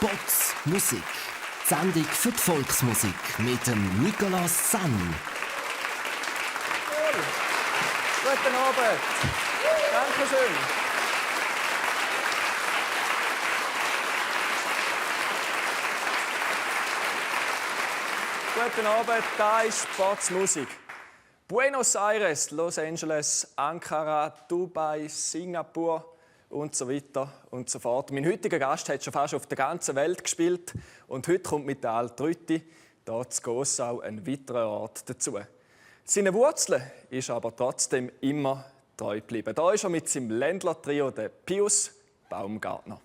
Spots Musik. Die Sendung für die Volksmusik mit dem Nicolas Sann. Cool. Guten Abend. Dankeschön. Guten Abend, da ist Spots Musik. Buenos Aires, Los Angeles, Ankara, Dubai, Singapur und so weiter und so fort. Mein heutiger Gast hat schon fast auf der ganzen Welt gespielt und heute kommt mit der Altrütti hier zu Gossau ein weiterer Ort dazu. Seine Wurzeln ist aber trotzdem immer treu geblieben. Da ist er mit seinem Ländler-Trio, der Pius Baumgartner.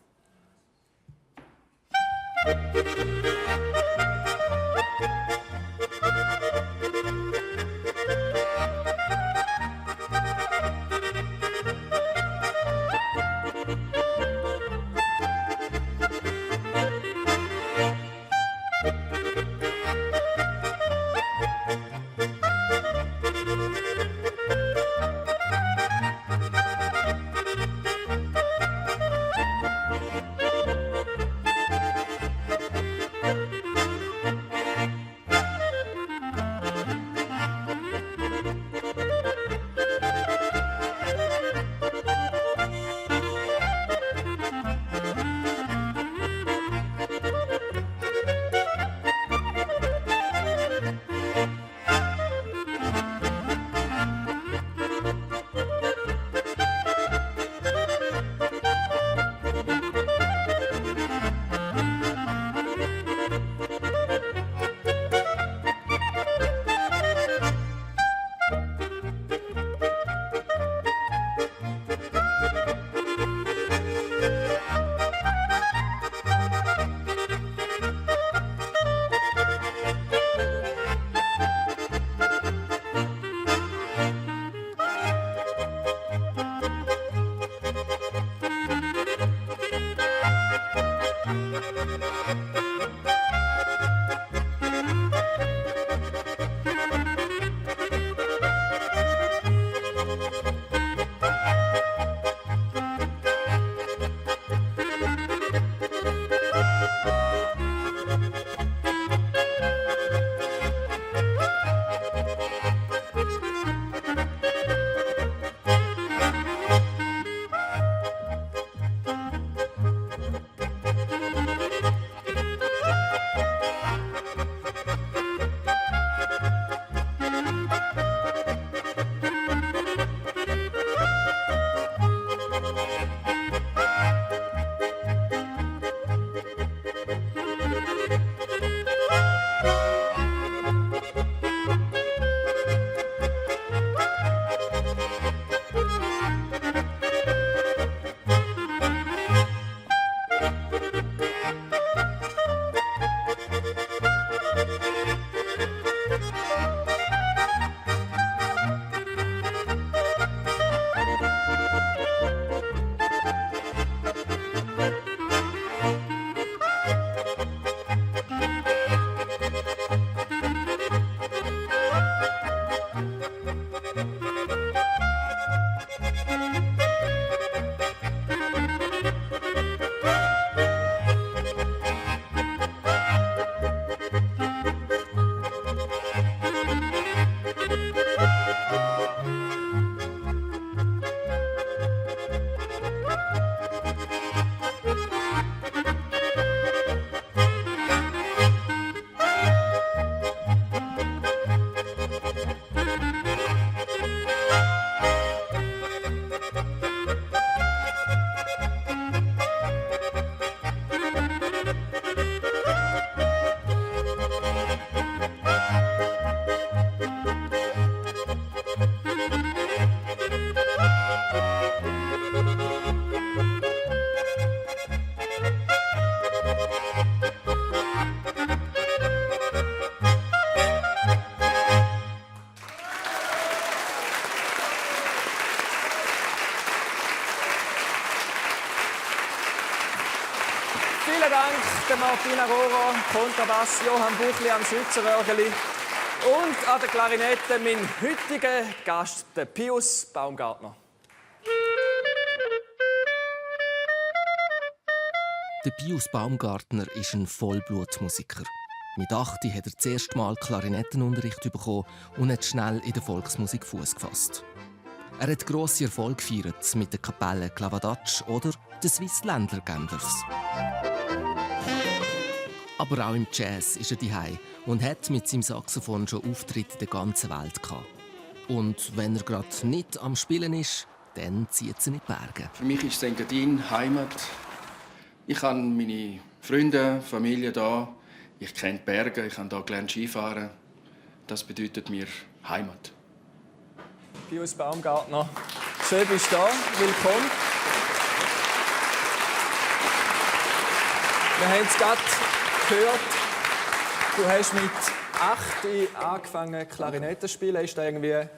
Vielen Dank, Martina Rohrer, Kontrabass, Johann Buchli am Schützenröhrgeli und an der Klarinette mein heutiger Gast, der Pius Baumgartner. Der Pius Baumgartner ist ein Vollblutmusiker. Mit 8 hat er das erste Mal Klarinettenunterricht bekommen und hat schnell in der Volksmusik Fuß gefasst. Er hat grosse Erfolge gefeiert mit der Kapelle Klawadatsch oder den Swiss Ländler Gamblers. Aber auch im Jazz ist er daheim und hat mit seinem Saxophon schon Auftritte in der ganzen Welt gehabt. Und wenn er gerade nicht am Spielen ist, dann zieht es in die Berge. Für mich ist Engadin Heimat. Ich habe meine Freunde, Familie hier. Ich kenne die Berge, ich habe hier gelernt Skifahren. Das bedeutet mir Heimat. Pius Baumgartner, schön bist du da. Willkommen. Wir haben es gerade gehört. Du hast mit 8 angefangen Klarinette zu spielen. Ist das irgendwie eine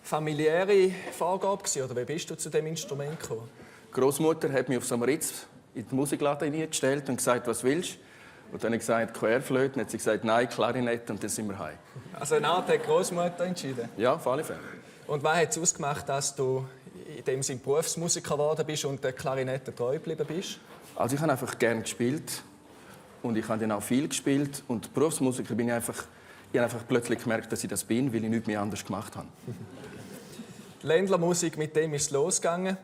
familiäre Vorgabe oder wie bist du zu dem Instrument gekommen? Die Großmutter hat mich auf so einem Ritz in die Musikladen hineingestellt und gesagt, was willst du? Und dann habe ich gesagt, Querflöte. Dann hat sie gesagt, nein, Klarinette, und dann sind wir heim. Also eine Art hat die Großmutter entschieden? Ja, auf alle Fälle. Und was hat es ausgemacht, dass du in dem Sinne Berufsmusiker geworden bist und der Klarinette treu geblieben bist? Also ich habe einfach gerne gespielt und ich habe dann auch viel gespielt. Und Berufsmusiker bin ich habe einfach plötzlich gemerkt, dass ich das bin, weil ich nichts mehr anders gemacht habe. Ländlermusik, mit dem ist es losgegangen.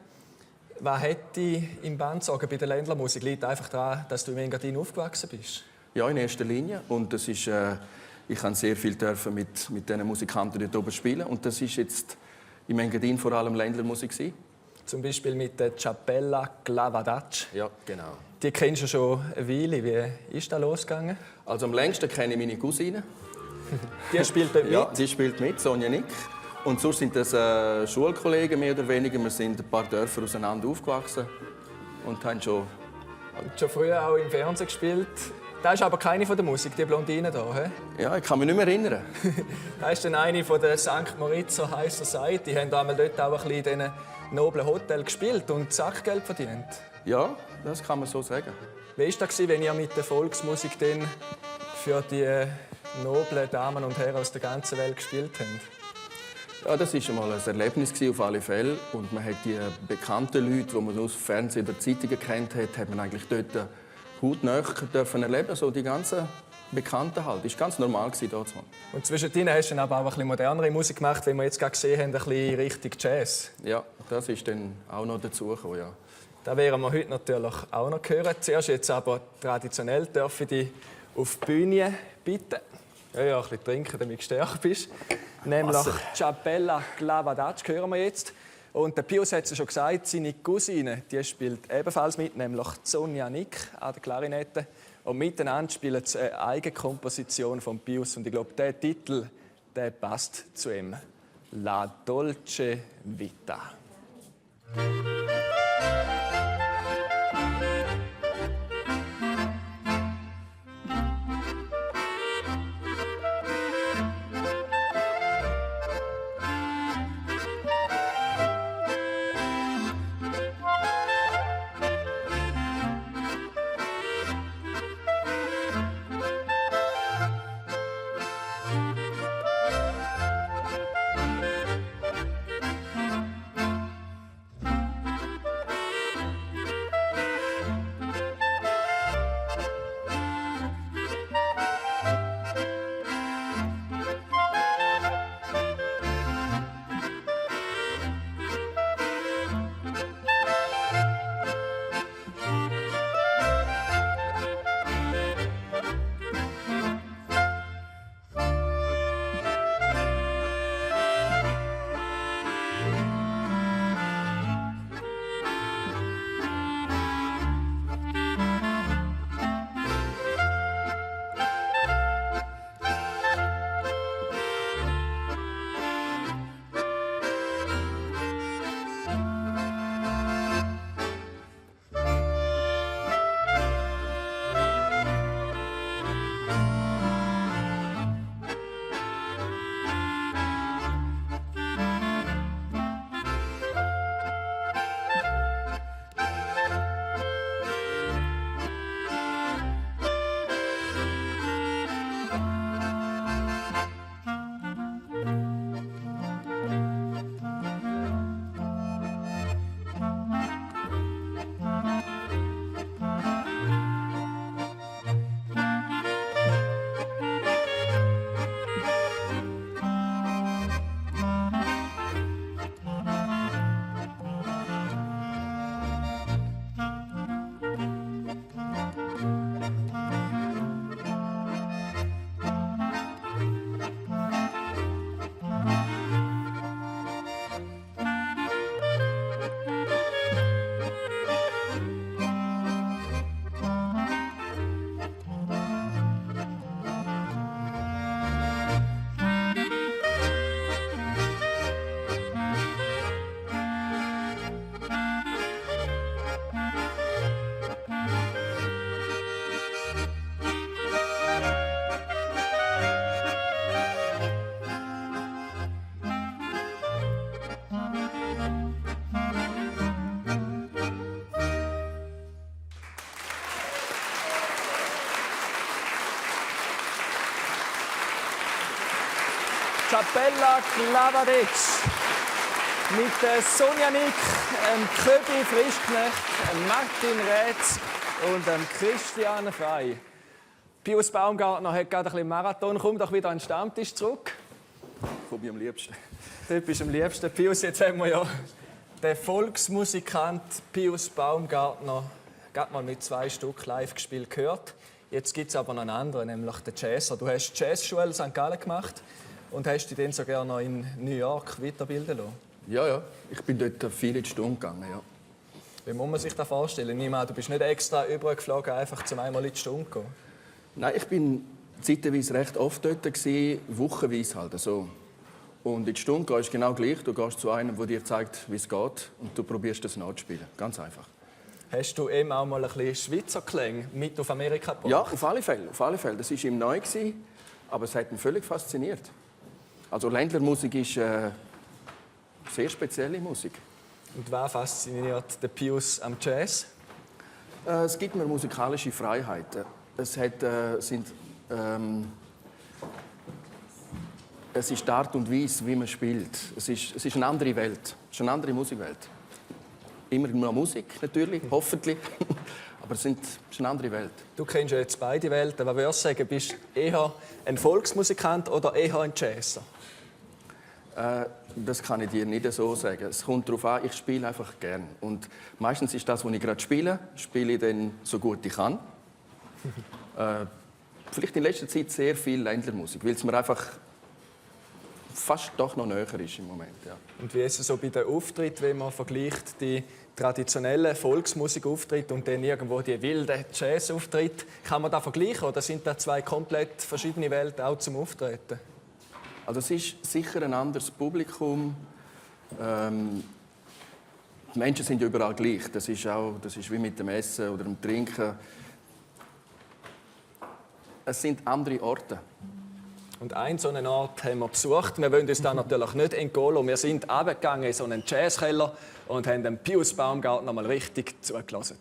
Was hat dich im Band gezogen bei der Ländlermusik? Liegt einfach daran, dass du im Engadin aufgewachsen bist? Ja, in erster Linie. Und das ist, ich durfte sehr viel mit diesen Musikanten dort oben spielen. Und das ist jetzt im Engadin vor allem Ländlermusik gewesen. Zum Beispiel mit der Capella Klawadatsch. Ja, genau. Die kennst du schon eine Weile. Wie ist das losgegangen? Also am längsten kenne ich meine Cousine. Die spielt dort mit? Ja, die spielt mit, Sonja Nick. Und sonst sind das Schulkollegen, mehr oder weniger. Wir sind ein paar Dörfer auseinander aufgewachsen und haben schon früher auch im Fernsehen gespielt. Das ist aber keine von der Musik, die Blondine hier. He? Ja, ich kann mich nicht mehr erinnern. Das ist dann eine von der St. Moritzer High Society. Die haben damals dort auch ein bisschen in diesen noblen Hotels gespielt und Sackgeld verdient. Ja, das kann man so sagen. Wie war das, wenn ihr mit der Volksmusik dann für die noblen Damen und Herren aus der ganzen Welt gespielt habt? Ja, das war einmal ein Erlebnis auf alle Fälle. Und man hat die bekannten Leute, die man aus dem Fernsehen oder Zeitungen kennt hat man eigentlich dort hautnah erleben. So die ganzen Bekannten halt. Das war ganz normal dort. Und zwischendrin hast du dann aber auch ein bisschen modernere Musik gemacht, wie wir jetzt gerade gesehen haben, ein bisschen Richtung Jazz. Ja, das ist dann auch noch dazugekommen, ja. Das werden wir heute natürlich auch noch hören. Zuerst jetzt aber traditionell dürfen ich dich auf die Bühne bitten. Ja, ein bisschen trinken, damit du gestärkt bist. Nämlich Capella Klawadatsch hören wir jetzt. Und der Pius hat es schon gesagt, seine Cousine die spielt ebenfalls mit, nämlich Sonja Nick an der Klarinette. Und miteinander spielen sie eine Eigenkomposition von Pius. Und ich glaube, der Titel der passt zu ihm. La Dolce Vita. Capella Glavadic. Mit Sonja Nick, Köbi Frischknecht, Martin Rätz und Christian Frey. Pius Baumgartner hat gerade ein bisschen Marathon. Komm doch wieder an den Stammtisch zurück. Komm ich am liebsten. Dort bist du am liebsten. Pius, jetzt haben wir ja den Volksmusikant Pius Baumgartner gerade mal mit 2 Stück live gespielt gehört. Jetzt gibt es aber noch einen anderen, nämlich den Jazzer. Du hast die Jazzschule in St. Gallen gemacht und hast dich dann sogar noch in New York weiterbilden lassen. Ja. Ich bin dort viel in die Stunde gegangen, ja. Wie muss man sich das vorstellen? Ich nehme an, du bist nicht extra übergeflogen, einfach zum einmal in die Stunde zu gehen. Nein, ich bin zeitweise recht oft dort, wochenweise halt so. Und in die Stunde gehst du genau gleich. Du gehst zu einem, der dir zeigt, wie es geht, und du probierst das nachzuspielen. Ganz einfach. Hast du eben auch mal ein bisschen Schweizer Klänge mit auf Amerika gebracht? Ja, auf alle Fälle. Das war ihm neu, aber es hat ihn völlig fasziniert. Also Ländlermusik ist sehr spezielle Musik. Und was fasziniert den Pius am Jazz? Es gibt mir musikalische Freiheiten. Es ist die Art und Weise, wie man spielt. Es ist eine andere Welt. Es ist eine andere Musikwelt. Immer noch Musik, natürlich, hoffentlich. Aber es ist eine andere Welt. Du kennst ja jetzt beide Welten. Was würdest du sagen, bist du eher ein Volksmusikant oder eher ein Jazzer? Das kann ich dir nicht so sagen. Es kommt darauf an, ich spiele einfach gern. Und meistens ist das, was ich gerade spiele ich dann so gut ich kann. Vielleicht in letzter Zeit sehr viel Ländlermusik, weil es mir einfach fast doch noch näher ist im Moment. Ja. Und wie ist es so bei den Auftritten, wenn man vergleicht die traditionellen Volksmusikauftritte und dann irgendwo die wilden Jazzauftritte? Kann man das vergleichen oder sind das 2 komplett verschiedene Welten auch zum Auftreten? Also es ist sicher ein anderes Publikum. Die Menschen sind ja überall gleich. Das ist wie mit dem Essen oder dem Trinken. Es sind andere Orte. Und einen so einen Ort haben wir besucht. Wir wollen uns da natürlich nicht entgehen lassen. Wir sind runtergegangen in so einen Jazzkeller und haben dem Pius Baumgartner mal richtig zugelassen.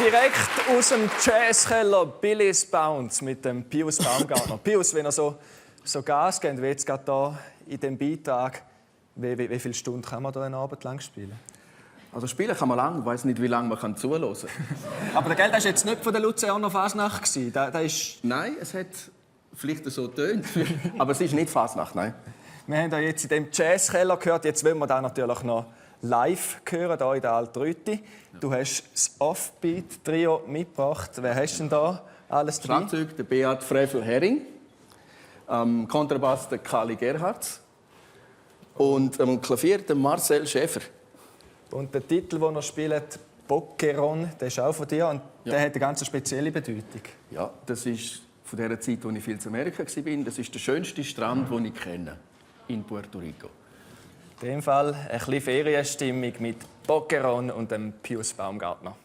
Direkt aus dem Jazzkeller Billy's Bounce mit dem Pius Baumgartner. Pius, wenn er so Gas gibt, wie jetzt gerade hier in diesem Beitrag, wie viele Stunden kann man da einen Abend lang spielen? Also spielen kann man lang, ich weiß nicht, wie lange man zuhören kann. Aber das war jetzt nicht von der Luzerner Fasnacht. Nein, es hat vielleicht so tönt, aber es ist nicht Fasnacht, nein. Wir haben da jetzt in dem Jazzkeller gehört, jetzt wollen wir da natürlich noch live hören, hier in der Altrütti. Du hast das Offbeat-Trio mitgebracht. Wer hast du denn da alles drin? Schlagzeug der Beat Frevel-Herring, Kontrabass der Kali Gerhards und am Klavier der Marcel Schäfer. Und der Titel, den er spielt, Boquerón, der ist auch von dir und Ja. der hat eine ganz spezielle Bedeutung. Ja, das ist von der Zeit, als ich viel zu Amerika war. Das ist der schönste Strand, den ich kenne, in Puerto Rico. In dem Fall ein bisschen Ferienstimmung mit Boquerón und dem Pius Baumgartner.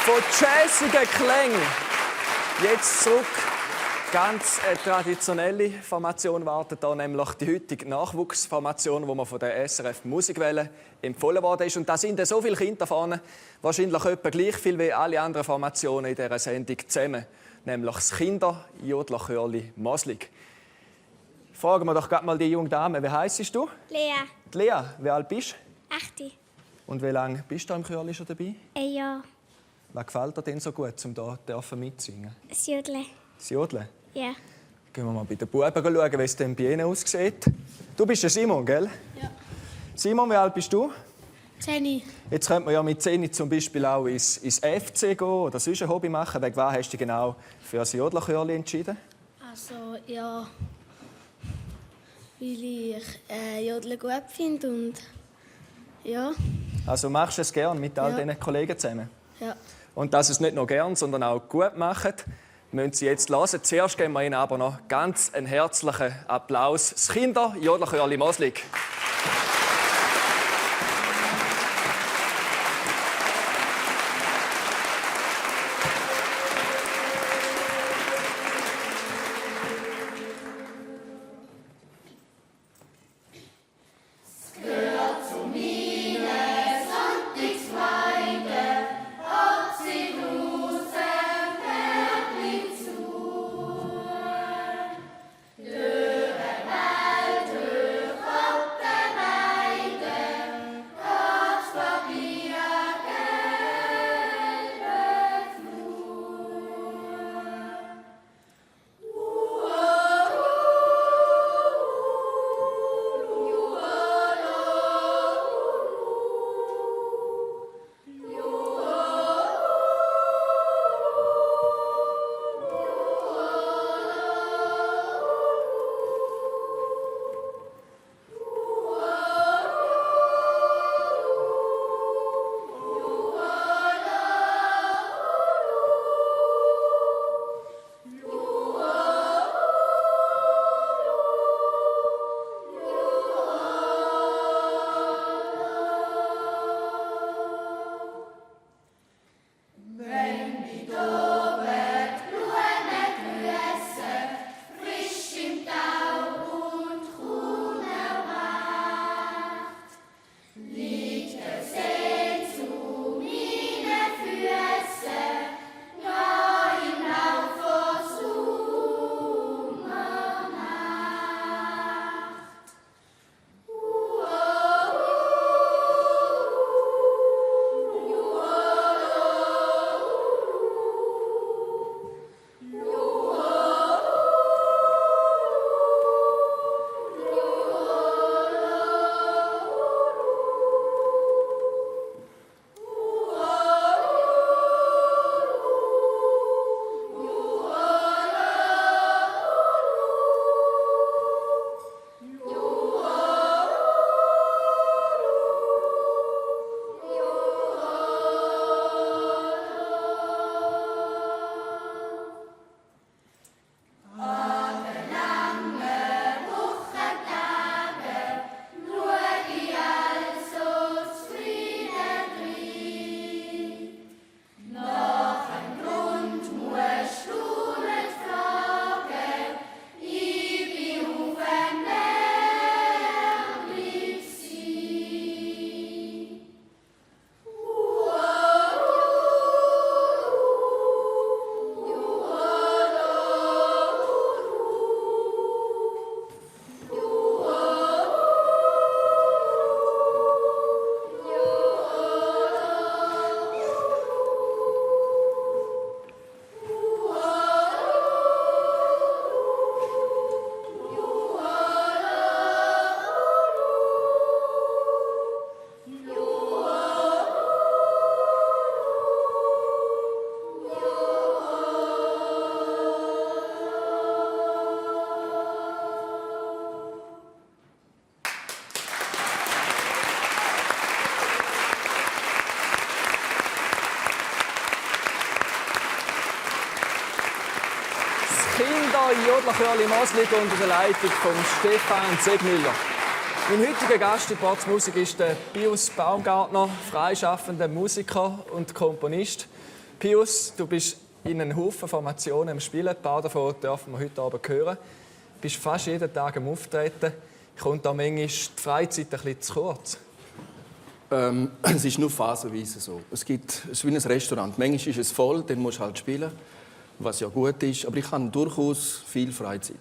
Von jazzigen Klängen. Jetzt zurück. Ganz eine traditionelle Formation wartet hier, nämlich die heutige Nachwuchsformation, die man von der SRF Musikwelle empfohlen worden ist. Und da sind so viele Kinder vorne, wahrscheinlich etwa gleich viel wie alle anderen Formationen in dieser Sendung zusammen. Nämlich das Kinder-Jodlerchörli Moslig. Fragen wir doch gerade mal die junge Dame, wie heisst du? Lea, Die Lea, wie alt bist 8. und wie lange bist du im Chörli schon dabei? Ein Jahr. Was gefällt dir denn so gut, um hier mitzusingen? Das Jodle. Das Jodeln? Ja. Gehen wir mal bei den Buben schauen, wie es denn bei ihnen aussieht. Du bist der Simon, gell? Ja. Simon, wie alt bist du? 10. Jetzt könnte man ja mit 10 zum Beispiel auch ins FC gehen oder sonst ein Hobby machen. Wegen was hast du dich genau für das Jodlerchörli entschieden? Also, ja. Weil ich Jodeln gut finde und ja. Also machst du es gern mit all Ja. diesen Kollegen zusammen? Ja. Und dass sie es nicht nur gern, sondern auch gut machen, müssen Sie jetzt hören. Zuerst geben wir Ihnen aber noch ganz einen herzlichen Applaus. Das Kinder-Jodlerchörli Moslig. Gehört zu mir. Jodlerchörli Moslig unter der Leitung von Stefan Segmüller. Mein heutiger Gast in Portsmusik ist der Pius Baumgartner, freischaffender Musiker und Komponist. Pius, du bist in einem Haufen Formationen am Spielen. Ein paar davon dürfen wir heute Abend hören. Du bist fast jeden Tag am Auftreten. Kommt da manchmal die Freizeit ein bisschen zu kurz? Es ist nur phasenweise so. Es ist wie ein Restaurant. Manchmal ist es voll, dann musst du halt spielen, was ja gut ist. Aber ich habe durchaus viel Freizeit.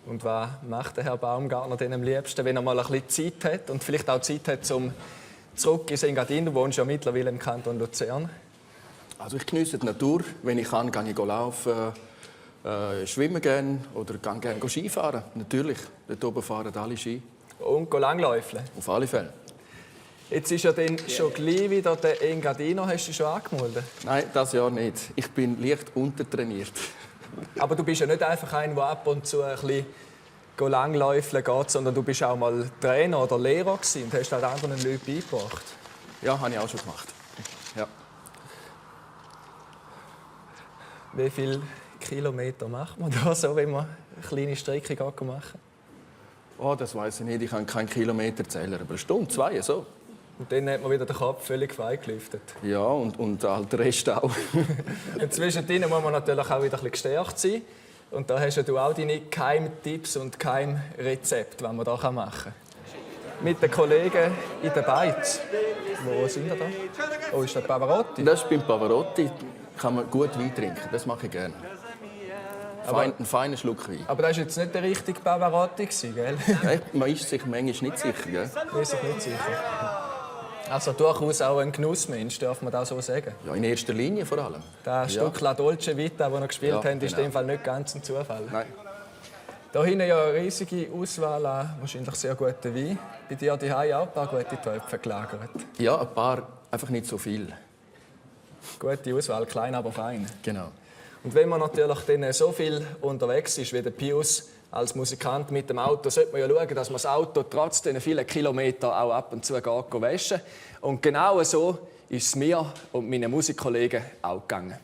Und was macht der Herr Baumgartner denn am liebsten, wenn er mal ein bisschen Zeit hat und vielleicht auch Zeit hat, um zurück in Engadin? Du wohnst ja mittlerweile im Kanton Luzern. Also ich genieße die Natur. Wenn ich kann, gehe ich laufen, schwimmen gehen oder gehe gerne Skifahren. Natürlich, dort oben fahren alle Ski. Und langläufeln. Auf alle Fälle. Jetzt ist ja dann schon gleich wieder der Engadino. Hast du dich schon angemeldet? Nein, das Jahr nicht. Ich bin leicht untertrainiert. Aber du bist ja nicht einfach einer, der ab und zu ein bisschen langläufeln geht, sondern du bist auch mal Trainer oder Lehrer gewesen und hast halt anderen Leuten beigebracht. Ja, habe ich auch schon gemacht. Ja. Wie viele Kilometer macht man da so, wenn man eine kleine Strecke machen? Oh, das weiß ich nicht. Ich kann keinen Kilometerzähler, aber eine Stunde, 2, so. Und dann hat man wieder den Kopf völlig frei gelüftet. Ja, und halt der Rest auch. Und zwischendrin muss man natürlich auch wieder ein bisschen gestärkt sein. Und da hast ja du auch deine Geheimtipps und Geheimrezepte, die man da machen kann. Mit den Kollegen in der Beiz. Wo sind wir da? Oh, ist das Pavarotti? Das ist beim Pavarotti. Kann man gut Wein trinken. Das mache ich gerne. Ein feiner Schluck Wein. Aber das war jetzt nicht der richtige Pavarotti, gell? Nein, man ist sich manchmal nicht sicher. Gell? Man ist sich nicht sicher. Also durchaus auch ein Genussmensch, darf man das so sagen. Ja, in erster Linie vor allem. Das Stück La Dolce Vita, das wir gespielt haben, ist in dem Fall nicht ganz ein Zufall. Nein. Da hinten ja eine riesige Auswahl an wahrscheinlich sehr guten Wein. Bei dir zu Hause auch ein paar gute Töpfe gelagert. Ja, ein paar, einfach nicht so viel. Gute Auswahl, klein aber fein. Genau. Und wenn man natürlich dann so viel unterwegs ist wie der Pius als Musikant mit dem Auto, sollte man ja schauen, dass man das Auto trotz den vielen Kilometern auch ab und zu geht waschen. Und genau so ist es mir und meinen Musikkollegen auch gegangen.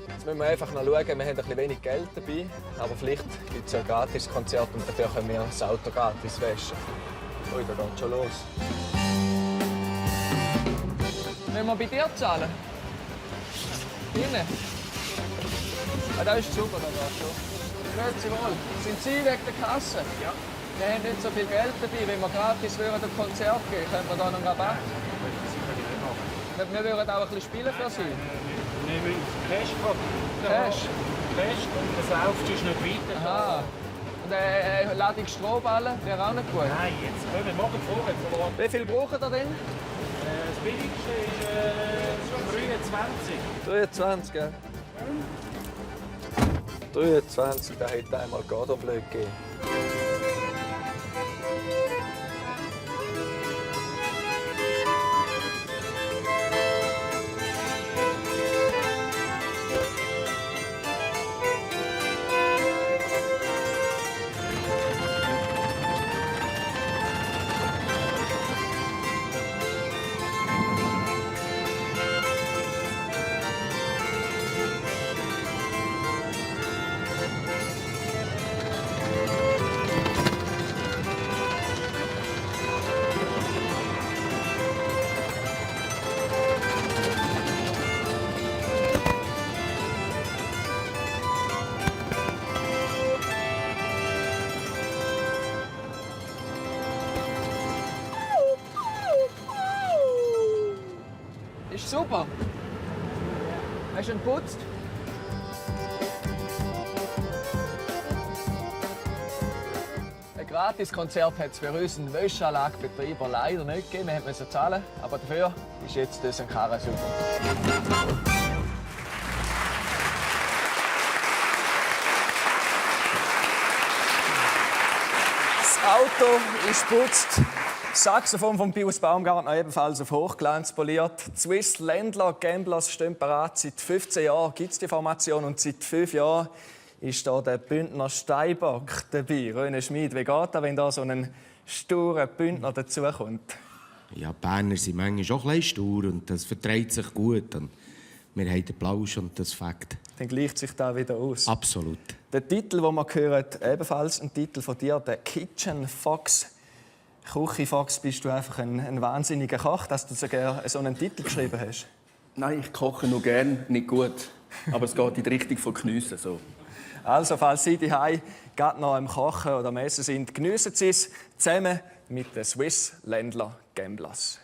Jetzt müssen wir einfach noch schauen, wir haben ein bisschen wenig Geld dabei, aber vielleicht gibt es ja ein Gratis-Konzert und dafür können wir das Auto gratis waschen. Ui, da geht schon los. Wollen wir bei dir zahlen? Innen? Ah, das ist super, da geht schon. Grüezi wohl. Sind Sie wegen der Kasse? Ja. Wir haben nicht so viel Geld dabei. Wenn wir gratis ein Konzert geben, könnten wir da noch einen Rabatt? Wir würden auch ein bisschen spielen für Sie. Wir müssen Cash haben. Cash? Cash und das läuft sonst nicht weiter. Aha. Und Ladung Strohballen wäre auch nicht gut. Nein, jetzt können wir morgen vorher vor Ort. Wie viel braucht ihr denn? Das billigste ist 23. 23, gell? 23, da hätte einmal Garderblöd gegeben. Ist super. Hast du ihn geputzt? Ein Gratiskonzert hat es für unseren Wäscheanlagebetreiber leider nicht gegeben. Wir mussten zahlen, aber dafür ist jetzt das ein Karren super. Das Auto ist geputzt. Das Saxophon von Pius Baumgartner ebenfalls auf Hochglanz poliert. Die Swiss Ländler Gamblers stehen bereit. Seit 15 Jahren gibt es die Formation und seit 5 Jahren ist da der Bündner Steinbock dabei. Röne Schmid, wie geht das, wenn da so ein sturer Bündner dazukommt? Ja, die Berner sind manchmal auch ein bisschen stur und das verträgt sich gut. Und wir haben den Plausch und das Fakt. Dann gleicht sich da wieder aus. Absolut. Der Titel, den wir hören, ebenfalls ein Titel von dir, der Kitchen Fox. Küche-Fox, bist du einfach ein wahnsinniger Koch, dass du sogar so einen Titel geschrieben hast? Nein, ich koche nur gern, nicht gut. Aber es geht in die Richtung von Geniessen. So. Also, falls Sie daheim gerade noch am Kochen oder am Essen sind, geniessen Sie es zusammen mit den Swiss Ländler Gamblers.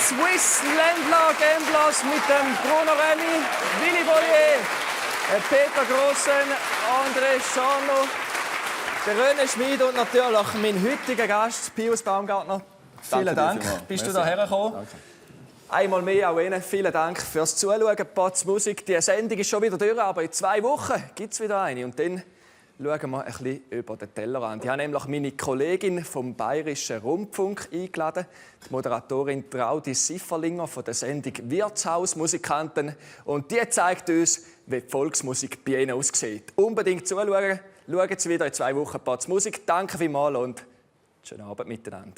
Swiss Ländler Gamblers mit dem Bruno Remy, Willy Boyer, Peter Grossen, André Scharno, der René Schmid und natürlich mein heutiger Gast, Pius Baumgartner. Vielen Dank, bist du hierher gekommen. Danke. Einmal mehr auch Ihnen vielen Dank fürs Zuschauen. Potz Musik, die Sendung ist schon wieder durch, aber in 2 Wochen gibt es wieder eine. Und dann schauen wir ein bisschen über den Tellerrand. Ich habe nämlich meine Kollegin vom Bayerischen Rundfunk eingeladen, die Moderatorin Traudi Sifferlinger von der Sendung Wirtshausmusikanten. Und die zeigt uns, wie die Volksmusik bei Ihnen aussieht. Unbedingt zuschauen. Schauen Sie wieder in 2 Wochen Potz Musik. Danke vielmals und schönen Abend miteinander.